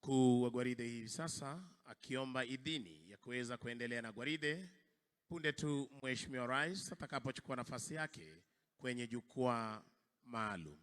Mkuu wa gwaride hivi sasa akiomba idhini ya kuweza kuendelea na gwaride punde tu Mheshimiwa Rais atakapochukua nafasi yake kwenye jukwaa maalum.